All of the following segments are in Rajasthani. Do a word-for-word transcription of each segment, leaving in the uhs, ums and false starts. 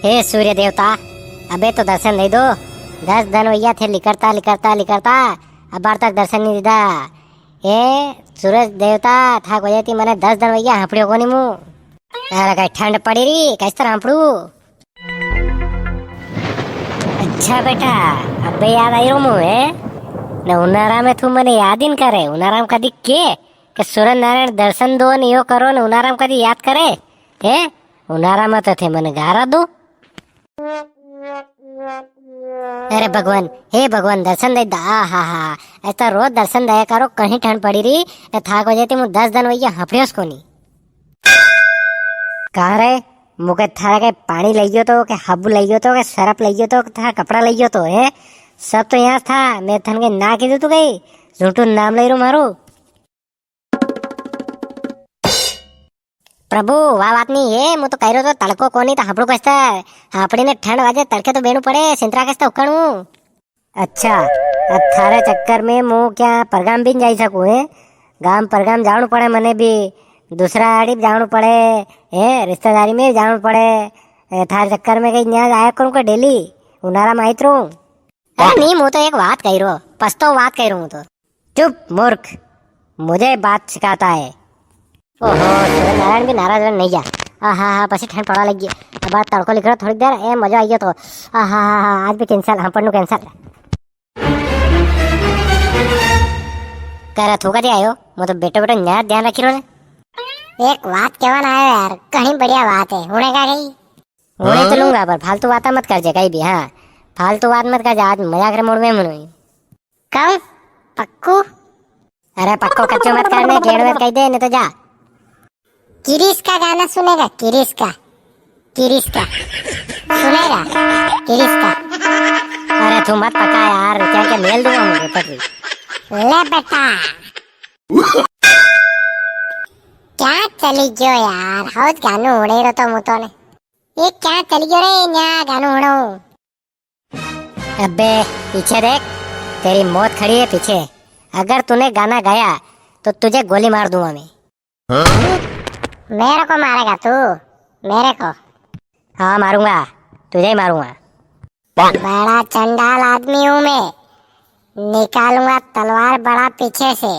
हे सूर्य देवता, अबे तो दर्शन दे दो। दस दन वैया थे लिकरता, लिकरता, लिकरता, अबार तक दर्शन नी दीदा। हे सूरज देवता, थाक वजह थी मने दस दन वैया हांपड़ियो कोनी मूं। अरे कई ठंड पड़ी री, कस्तर हांपड़ू? अच्छा बेटा, अबे याद आई रो मूं, हैं? ने उनारा में तू मने याद ही न करे, उनारा में कदी के, के सूरज नारायण दर्शन दो ने यो करो ने उनारा में कदी याद करे, हैं? उनारा में तो थे मने गारा दो। अरे भगवान, हे भगवान, दर्शन दे दा, आ हा हा, ऐसा रोज दर्शन दया करो, कहीं ठंड पड़ी री, ए थाक वजह थी मूं दस दन वैया हांपड़ियोस कोनी। कहाँ रे, मुके थारे के पाणी लइयो तो, के हाबू लइयो तो, के सरफ लइयो तो, के थारा कपड़ा लइयो तो, हैं? सब तो यहाँ था, मैं थन के ना कीधु तू कई, झूठो नाम लई रो मारो। प्रभु, वा बात नी है, मूं तो कई रो तो तड़को कोनी तो हांपड़ू कस्तर, हांपड़ी ने ठंड वाजे तड़के तो बेणू पड़े, सिंतरा कस्तर उकणू। अच्छा, अब थारे चक्कर में मूं क्या परगाम भी नी जाई सकूं, हैं? गाम परगाम जावणू पड़े मने भी, दूसरा आड़ी भी जावणू पड़े, हैं? रिश्तेदारी में भी जावणू पड़े। ए, थारे चक्कर में कई न्याज आया करूं का डेली? उनारा में आइत रहूं? अरे नी, मूं तो एक बात कई रो, पछतो बात कई रो हूं तो। चुप मूर्ख, मुझे बात सिखाता है। ओहो, सूर्यनारायण भी नाराज नी गया। आहा हा, पसी ठंड पड़वा लगी। अब तड़को लिकरो थोड़ी देर, ए मजो आई गयो तो। आहा हा हा, आज भी cancel, हांपड़नू cancel। करा थू कदी आयो? मूं तो बेटो बेटो न्याज ध्यान रखी रो ने। एक बात केवा ने आयो यार, घणी बढ़िया बात है, हुणे का कई? हुणे तो लूंगा, पर फालतू बात मत करजे कई भी, हाँ। फालतू बात मत करजे, आज मजाक रे mood में मूं नी। कहूं? पक्कू? अरे पक्को कच्चो मत करने, केड़ मत कही दे, नी तो जा। किरिस का गाना सुनेगा, किरिस का, किरिस का। सुनेगा, किरिस का। अरे तू मत पका यार, क्या क्या मेल दूंगा मूं पटरी। ले बेटा। क्या चली गयो यार, हाउस गानू हुणे रो तो मूं तो ने। ये क्या चली गयो रे, न्या गानू हुणो। अबे पीछे देख, तेरी मौत खड़ी है पीछे। अगर तूने गाना गाया तो तुझे गोली मार दूंगा मैं। मेरे को मारेगा तू? मेरे को? हाँ मारूंगा, तुझे ही मारूंगा। बड़ा चंडाल आदमी हूँ मैं, निकालूंगा तलवार बड़ा पीछे से।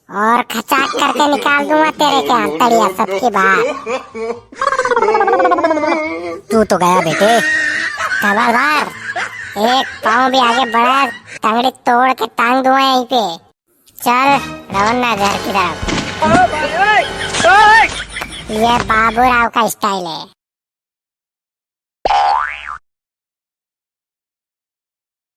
और खचाक करके निकाल दूंगा तेरे के अंतड़िया सबके बाहर। तू तो गया बेटे। खबरदार, एक पाँव भी आगे बढ़ा, टंगड़ी तोड़ के टांग दूंगा यहीं पे। चल, रवाना घर की तरफ। ये बाबूराव का style है।